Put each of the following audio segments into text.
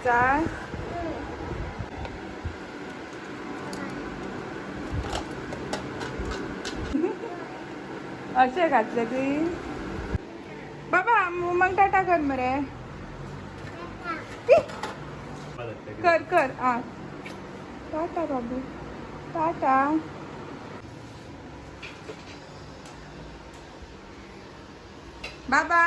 जाय. अशें घातलें तुवें? बाबा मग टाटा कर मरे. कर कर आ टाटा बाबू टाटा. बाबा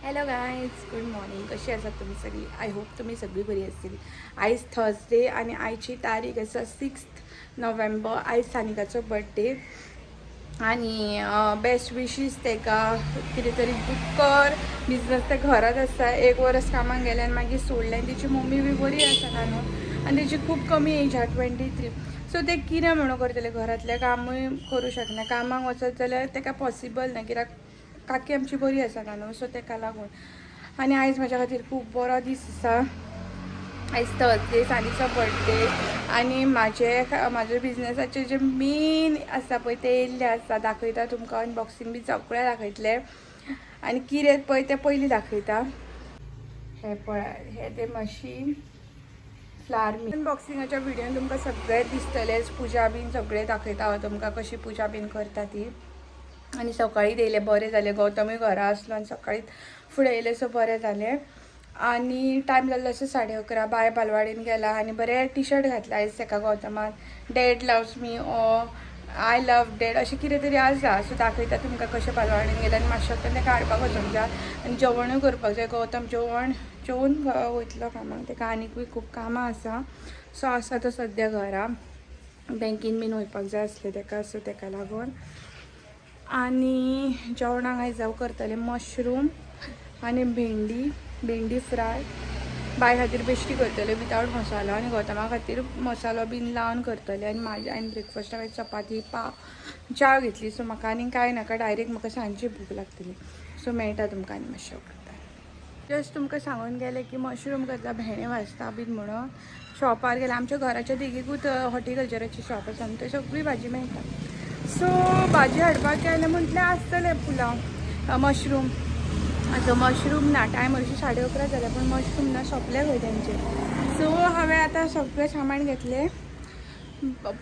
हॅलो गायज, गुड मॉर्निंग. कशी आसात तुमी सगळी? I hope तुमी सगळी बरी आसतली. आयज थर्सडे आनी आयची तारीख आसा 6 नोव्हेंबर. आयज सानिकाचो बड्डे आनी बेस्ट विशीस तेका. कितें तरी कर बिजनस. ते घरात आसा, एक वरस कामाक गेलें आनी मागीर सोडलें. आनी तेची मम्मी बी बरी आसना न्हू आनी तेची खूब कमी एज आहा, 23. सो ते कितें म्हणून करतले? घरांतलें कामूय करूं शकना. कामाक वचत जाल्यार तेका पॉसिबल ना, कित्याक काकी आमची बरी आसना न्हू, सो तेका लागून. आनी आयज म्हाज्या खातीर खूब बरो दीस आसा. आयज थर्सडे, सानीचो बड्डे आनी म्हाजे बिजनसाचे जे मेन आसा पळय ते येयल्ले आसा. दाखयता तुमकां, अनबॉक्सिंग बी सगळें दाखयतलें. आनी कितें पळय तें पयलीं दाखयता. हे पळय, हे ते मशीन फ्लावर मिल. अनबॉक्सिंगाच्या व्हिडियोन तुमकां सगळें दिसतलेंच. पुजा बीन सगळें दाखयता हांव तुमकां, कशी पुजा बीन करता ती. आनी सकाळीं येयलें, बरें जालें. गौतमूय घरा आसलो आनी सकाळीं फुडें येयलें, सो बरें जालें. आनी टायम जाल्लो आसा 11:30. बाय बालवाडीन गेला आनी बरें टी शर्ट घातला आयज तेका गौतमान. Dad loves me or I love dad अशें कितें तरी आसा. सो दाखयता तुमकां कशें बालवाडीन गेलें. आनी मातशें तेका हाडपाक वचोंक जाय आनी जेवणूय करपाक जाय. गौतम जेवण जेवन वयतलो कामाक, तेका आनीकूय खूब कामां आसा. सो आसा तो सद्या घरा, बँकेन बीन वयपाक जाय आसलें तेका, सो तेका लागून. आनी जेवणाक आयज हांव करतलें मशरूम आनी भेंडी, भेंडी फ्राय. बाय खातीर बेश्टी करतले विदावट मसालो आनी गौतमा खातीर मसालो बीन लावन करतले. आनी म्हाज्या आनी ब्रेकफास्टाक आयज चपाती, पाव, च्या घेतली. सो म्हाका आनी कांय नाका, डायरेक्ट म्हाका सांजची भूक लागतली. सो मेळटा तुमकां आनी मातशें वखदान. जस्ट तुमकां सांगून गेलें की मशरूम करता, भेंडे भाजता बीन म्हणून. शॉपार गेलें, आमच्या घराच्या देगेकूच हॉर्टिकल्चराची शॉप आसा आनी थंय सगळी भाजी मेळटा. सो भाजी हाडपाक गेलें म्हटलें आसतलें पुलाव, मशरूम. सो मशरूम ना. टायम हरशीं 11:30 जालें, पूण मशरूम ना, सोंपले खंय तेंचे. सो हांवें आतां सगळें सामान घेतलें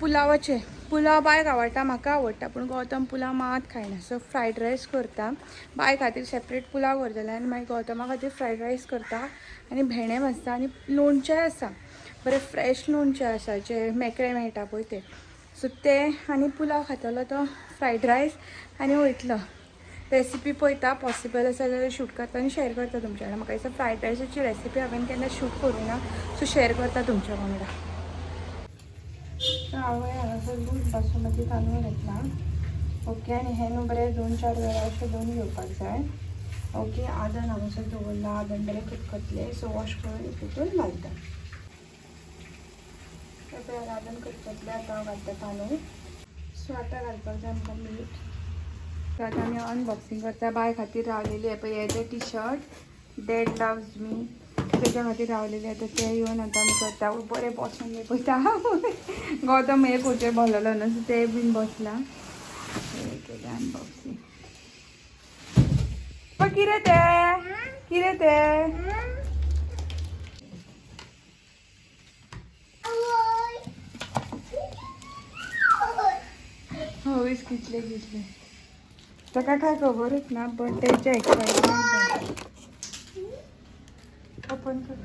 पुलावाचें. पुलाव बायक आवडटा, म्हाका आवडटा, पूण गौतम पुलाव मात खायना. सो फ्रायड रायस करता. बाय खातीर सेपरेट पुलाव करतलें आनी मागीर गौतमा खातीर फ्रायड रायस करता आनी भेंडे भाजता. आनी लोणचें आसा, बरें फ्रेश लोणचें आसा, जें मेकळें मेळटा पळय तें. सो तें आनी पुलाव खातलो तो, फ्रायड रायस आनी वयतलो. रेसिपी पळयता, पॉसिबल आसा जाल्यार शूट करता आनी शेअर करता तुमच्या वांगडा. म्हाका दिसता फ्रायड रायसाची रेसिपी हांवें केन्ना शूट करूं ना, सो शेअर करता तुमच्या वांगडा. सो हांवें हांगासर लूज बासमती तांदूळ घेतला, ओके. आनी हें न्हू बरें 2-4 वेळा अशें धुवन घेवपाक जाय, ओके. आदन हांगासर दवरलां, आदन बरें खतखतलें, सो वॉश करून हितून घालता. पळय, आदन खतखतलें, आतां हांव घालता तांदूळ. सो आतां घालपाक जाय आमकां मीठ. सो आतां आमी अनबॉक्सिंग करता. बाय खातीर रावलेली आहे पळय, हें T shirt, dad loves मी, तेच्या खातीर रावलेली. आतां ते येवन आतां आमी करता. बरें बसून बी पळयता. गौतम हे खुर्चेर बसलेलो न्हू, सो ते बीन बसला. केलें अनबॉक्सिंग. पण कितें तें, कितें तें? हवीच कितले कितले ताका काय खबरच ना, पण तेच्या एक्सायटमेंट. ओपन कर.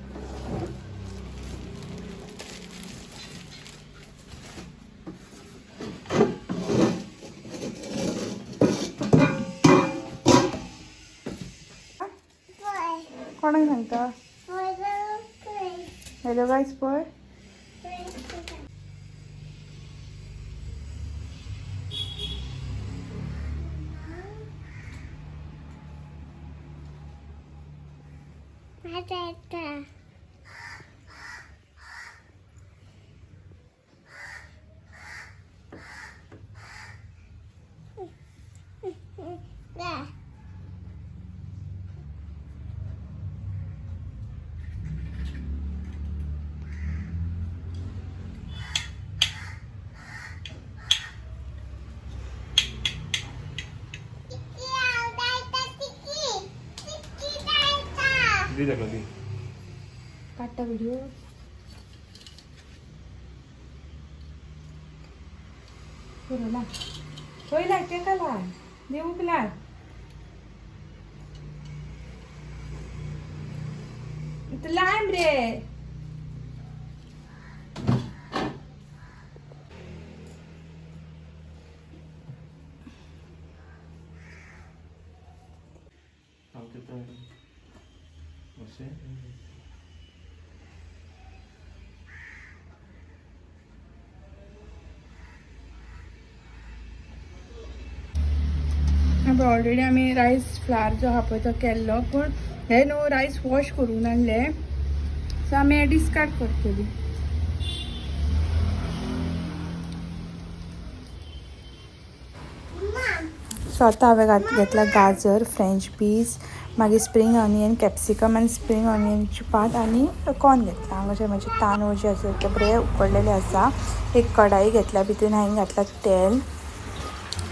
कोणाक सांगता? हॅलो गायस, पळय. दी ताका दी. काडटा व्हिडिओ. पुरो लाय, खंय लाय तेका लाय, देवूक लाय. लाय मरे. ऑलरेडी आमी रायस फ्लार जो आहा पळय तो केल्लो, पूण हे न्हू रायस वॉश करूंक नासले, सो आमी हे डिस्कार्ड करतली. सो आतां हांवें घेतला गाजर, फ्रेंच पीस, मागीर स्प्रींग ऑनियन, कॅप्सिकम आनी स्प्रींग ऑनियनची पात आनी कॉर्न घेतला. हांगासर म्हाजे तांदूळ जे आसा ते बरे उकडलेले आसा. एक कढाई घेतल्या, भितून हांवें घातला तेल,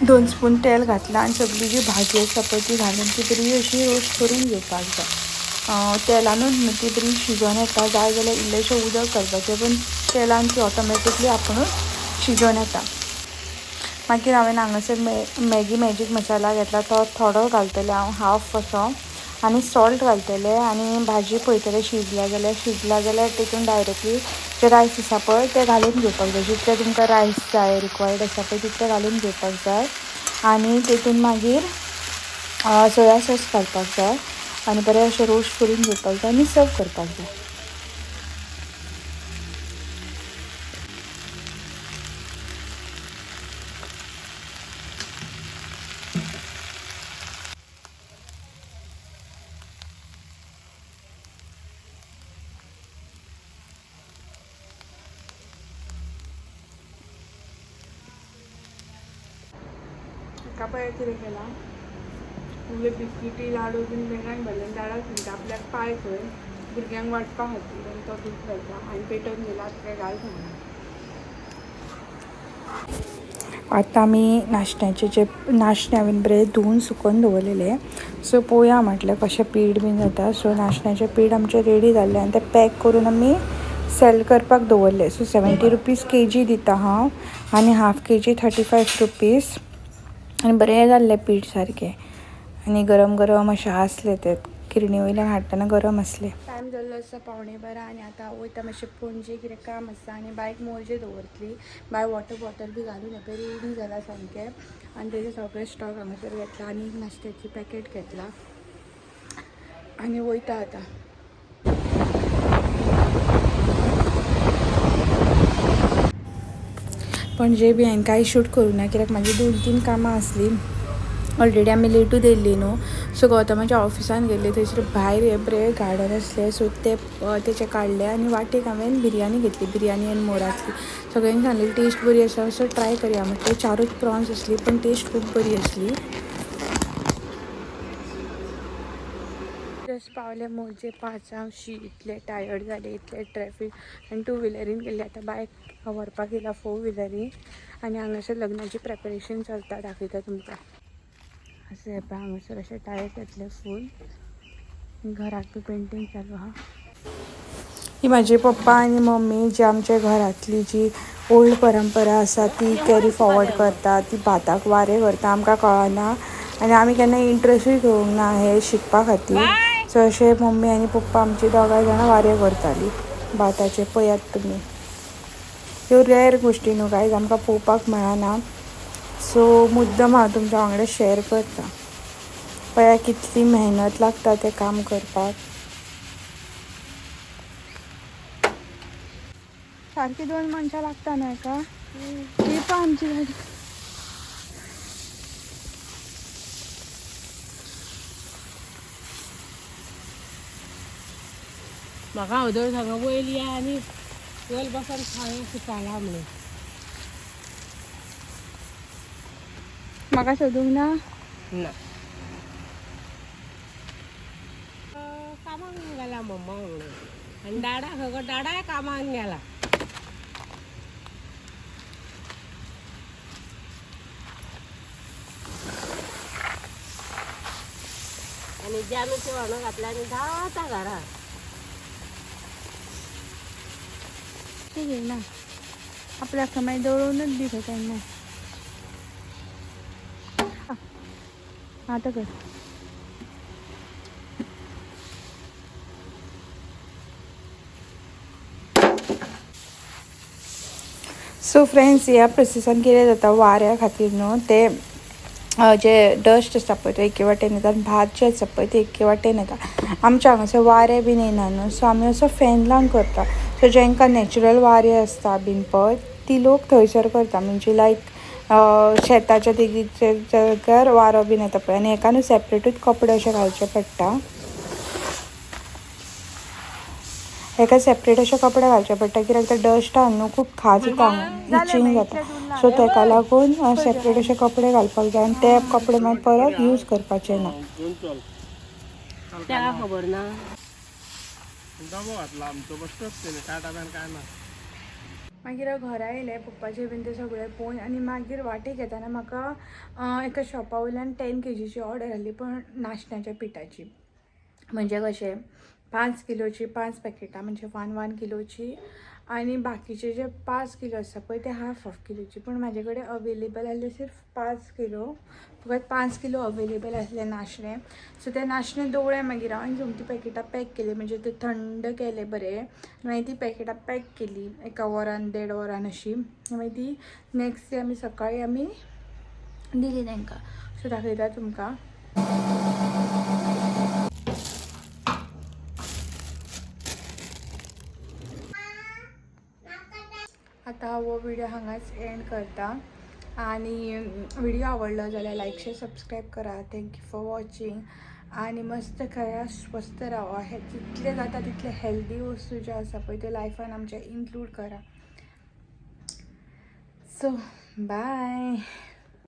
2 स्पून तेल घातलां आनी सगळी जी भाजी आसा पळय ती घालून ती बरी अशी रोस्ट करून घेवपाक जाय. तेलानूच न्हू ती बरी शिजोन येता. जाय जाल्यार इल्लेशें उदक घालपाचें, पूण तेलान ती ऑटोमॅटिकली आपुणूच शिजोन येता. मागीर हांवें हांगासर मॅगी मॅजीक मसाला घेतला, तो थोडो घालतलें हांव, हाफ असो, आनी सॉल्ट घालतलें आनी भाजी पळयतलें शिजल्या जाल्यार, शिजला जाल्यार तितून डायरेक्टली जे रायस आसा पळय ते घालून घेवपाक जाय. जितले तुमकां रायस जाय रिक्वायर्ड आसा पळय तितले घालून घेवपाक जाय. आनी तितून मागीर सोया सॉस घालपाक जाय आनी बरें अशें रोस्ट करून घेवपाक जाय आनी सर्व करपाक जाय. हाका पळय कितें केलां, म्हणजे बिस्किटी लाडू बीन बेंगान भरले, लाडू म्हणटा आपल्याक पाय खंय भुरग्यांक वांटपा खातीर, आनी तो दूद घालता आनी पेटोवन दिला तुका घाल सांगना. आतां आमी नाशण्याचे जे नाशणे हांवें बरें धुवून सुकोवन दवरलेले, सो पळोवया म्हटलें कशें पीठ बीन जाता. सो नाशण्याचें पीठ आमचें रेडी जाल्लें आनी तें पॅक करून आमी सेल करपाक दवरलें. सो 70 रुपीज केजी दिता हांव आनी हाफ केजी 35 रुपीज. आनी बरें जाल्लें पीठ सारकें आनी गरम गरम अशें आसलें, तें किरणी वयल्यान हाडटना गरम आसलें. टायम जाल्लो आसा 11:45 आनी आतां वयता मातशें पणजे, कितें काम आसा आनी बायक मोरजे दवरतली. बाय वॉटर बॉटल बी घालून हें पळय रेडी जाला सामकें. आनी तेजें सगळें स्टॉक हांगासर घेतला आनी एक नाश्त्याची पॅकेट घेतला आनी वयता आतां. पणजे बी हांवें कांय शूट करूं ना कित्याक म्हाजी 2-3 कामां आसलीं. ऑलरेडी आमी लेटूच येयल्ली न्हू, सो गौतमाच्या ऑफिसान गेल्ली, थंयसर भायर हें बरें गार्डन आसलें, सो ते तेचें काडलें आनी वाटेक हांवें बिरयानी घेतली, बिरयानी आनी मोरातली. सगळ्यांनी सांगलेली टेस्ट बरी आसा, सो ट्राय करया म्हटलें. 4 प्रॉन्स आसली पण टेस्ट खूब बरी आसली. जस्ट पावले मोरजे 5 शी, इतले टायर्ड जाले, इतले ट्रॅफिक आनी 2 व्हिलरीन गेल्ले. आतां बायक व्हरपाक येयला 4 व्हिलरीन आनी हांगासर लग्नाची प्रेपरेशन चलता, दाखयता तुमकां. अशें हें पळय हांगासर अशें टायर घेतले फूल, घराक बी पेंटींग चालू आहा. ही म्हाजी पप्पा आनी मम्मी जी आमच्या घरांतली जी ओल्ड परंपरा आसा ती कॅरी फॉवर्ड करता, ती भाताक वारें करता, आमकां कळना आनी आमी केन्ना इंट्रस्टूय घेवंक ना हें शिकपा खातीर. सो अशें मम्मी आनी पप्पा आमची दोगांय जाणां वारें करतालीं भाताचें. पळयात तुमी, ह्यो रेर गोश्टी न्हू गायज, आमकां पळोवपाक मेळना, सो मुद्दम हांव तुमच्या वांगडा शेअर करता. पळया कितली मेहनत लागता तें काम करपाक. सारकी 2 मनशां लागता न्हय का? ही पळय आमची गाडी. म्हाका अदर सांगा वयर या आनी वयर बसून खावया सुकाला म्हणून. म्हाका सोदूंक ना. ना, कामाक गेला मम्मा म्हणून आनी डाडा खंय, डाडाय कामाक गेला. आनी जानूचे व्हाणो घातले आनी धांवता घरा. ठीक आहे ना, आपल्या मागीर दळूनच दी खंय केन्ना. आतां कर. सो फ्रेंड्स, ह्या प्रोसेसान कितें जाता, वाऱ्या खातीर न्हू ते जे डस्ट आसता पळय तो एके वाटेन येता आनी भात जें आसा पळय ते एके वाटेन येता. आमच्या हांगासर वारें बीन येना न्हू, सो आमी असो फॅन लावन करता. सो जांकां नॅचरल वारें आसता बीन पळय ती लोक थंयसर करता, म्हणजे लायक शेताच्या देगेच्या जाग्यार वारो बीन येता पळय. आनी हेका न्हू सेपरेटूच कपडे अशे घालचे पडटा, हेका सेपरेट अशे कपडे घालचे पडटा, कित्याक ते डस्टान न्हू खूब खाज येता, इचींग जाता. सो तेका लागून सेपरेट अशे कपडे घालपाक जाय आनी ते कपडे मागीर परत यूज करपाचे ना. ताका खबर ना. डबो घातला आमचो बसतोच तेणे काय डब्यान काय ना. मागीर हांव घरा येयलें, पप्पाचें बीन तें सगळें पळोवन आनी मागीर वाटेक येताना म्हाका एका शॉपा वयल्यान 10 केजीची ऑर्डर आसली, पण नाशण्याच्या पिठाची. म्हणजे कशें 5 किलोची 5 पॅकेटां, म्हणजे 1 1 किलोची, आनी बाकीचे जे 5 किलो आसा पळय ते हाफ हाफ किलोची. पूण म्हाजे कडेन अवेलेबल आसले सिर्फ 5 किलो, फकत 5 किलो अवेलेबल आसले नाशणे. सो ते नाशणे दवळ्ळे मागीर हांव आनी सोमती पॅकेटां पॅक केली, म्हणजे ते थंड केले बरे. मागीर ती पॅकेटां पॅक केली एका वरान देड वरान अशी. मागीर ती नेक्स्ट डे आमी सकाळी आमी दिली तांकां. सो दाखयता तुमकां. आतां हो व्हिडिओ हांगाच एंड करता आनी व्हिडिओ आवडलो जाल्यार लायक शेअर सबस्क्रायब करा. Thank you for watching आनी मस्त खाया, स्वस्थ रावा. हे जितले जाता तितले हेल्दी वस्तू ज्यो आसा पळय त्यो लायफान आमच्या इन्क्लूड करा. So bye.